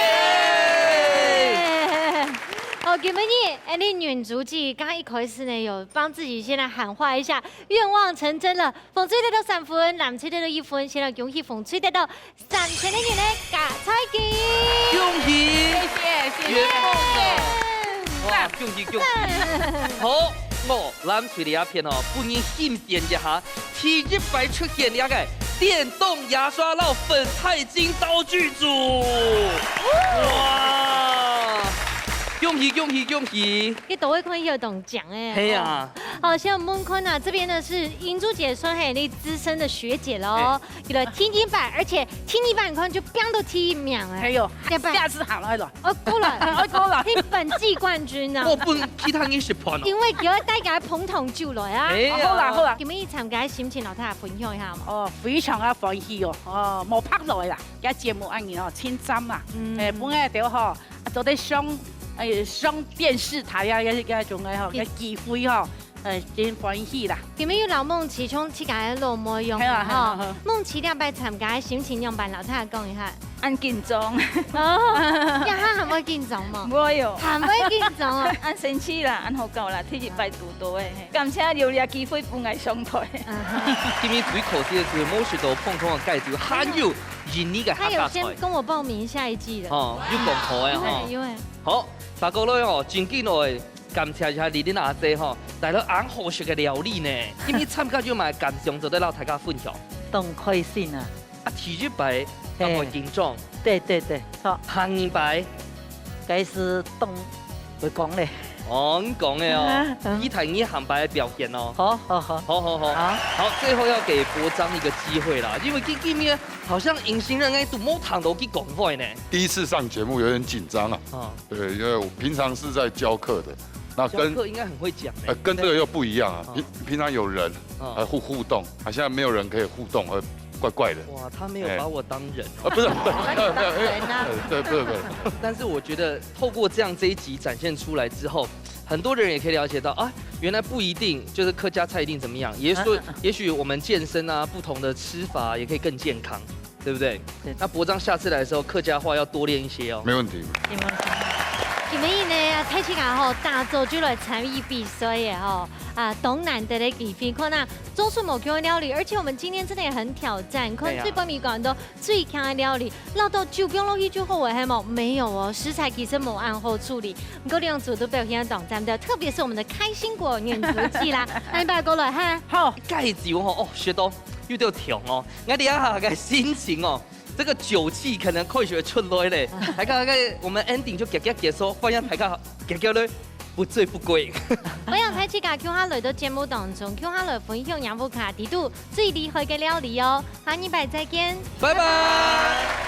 好，今晡日，𠊎等雲珠姐剛剛一開始呢，有幫自己先來喊話一下，願望成真了。 紅隊得到三分，藍隊得到一分，先來恭喜紅隊得到三千个銀个加菜金。恭喜！謝謝，謝謝。圓夢了。哇，恭喜恭喜！好，𠊎藍隊這片哦，分你欣羨一下，第一擺出現這個電動牙刷摎粉彩晶道具組。哇！恭喜恭喜恭喜！這都會看有當獎誒。係啊。 好，先問看啊，這邊呢是雲珠姐算係你資深的學姐咯，哎。有了第一擺，而且第一擺看就變到第一名哎。哎喲，第一擺。下次行來了。哦，過來。哦，過來。你本季冠軍啊。我分其他人食飯哦。因為今日大家捧桶酒來啊。哎呀。哦，好啦，好啦。你們一參加心情，摎大家分享一下嘛。哦，非常个歡喜哦，哦，無白來啦，這節目恁樣哦，真讚啊。嗯。哎，本來就吼， 做得上，哎，上電視台啊，該該種个吼，个機會吼，呃，真歡喜啦。今晡日有摎夢琪像自家个老妹樣係啊，係啊，吼。係啊。夢琪這擺參加个心情樣般，摎大家講一下。恁緊張。哦，這下還會緊張無？毋會哦。還會緊張哦。恁生趣啦，恁好搞啦，第一擺堵到誒，嘿。感謝有這機會分𠊎上台。嗯哼。今日最可惜个係，無食到普通个雞酒，還有 印尼个客家菜。他有先跟我報名下一季的。哦，有講好个吼。因為，因為好，大家來吼，正經來感謝一下麗麗阿姐吼，帶來恁好食个料理呢。今日參加有麼个感想做得摎大家分享？當開心啊！啊，第一擺，嘿。當會緊張。對對對，著。下二擺， 該係當會講咧。哦，你講个哦，啊，嗯。期待你下擺个表現哦。好，好，好。好，好，好。好。好，最後要給博章一個機會啦，因為今，今日好像隱形人哎都無聽到佢講話呢。第一次上節目有點緊張啊。哦。對，因為我平常是在教課的，那跟，教課應該很會講哎。呃，跟這個又不一樣啊。哦。平，平常有人，哦。呃，互，互動，啊，現在沒有人可以互動，呃， 怪怪的。哇，他沒有把我當人哦。哎。啊，不是，不是，沒有，沒有，沒有，把你當人啊。呃，對，不是，不是。但是我覺得透過這樣這一集展現出來之後，很多人也可以了解到，啊，原來不一定就是客家菜一定怎麼樣，也許，嗯，嗯，嗯。也許我們健身啊，不同的吃法也可以更健康，對不對？對。那博章下次來的時候，客家話要多練一些哦。沒問題。沒問題。今晡日呢，大自家吼，打早就來參與比賽个吼，啊，當難得个機會，看啊， 做出無共个料理，而且我們今天真的也很挑戰，看，對啊。最背尾講到最強个料理，落到酒放落去就好了，係無？沒有哦，食材其實無恁好處理。毋過兩組都表現得當讚的，特別是我們的開心果、原子雞啦，來，你把它過來哈。好。雞酒吼，哦，食到有點甜哦，𠊎這下个心情哦，這個酒氣可能開始出來咧。大家，大家，我們 ending 就遽遽結束，歡迎大家遽遽來。 不醉不歸。歡迎大自家共下來到節目當中，共下來分享𠊎屋下底肚最厲害个料理哦。下禮拜再見，拜拜。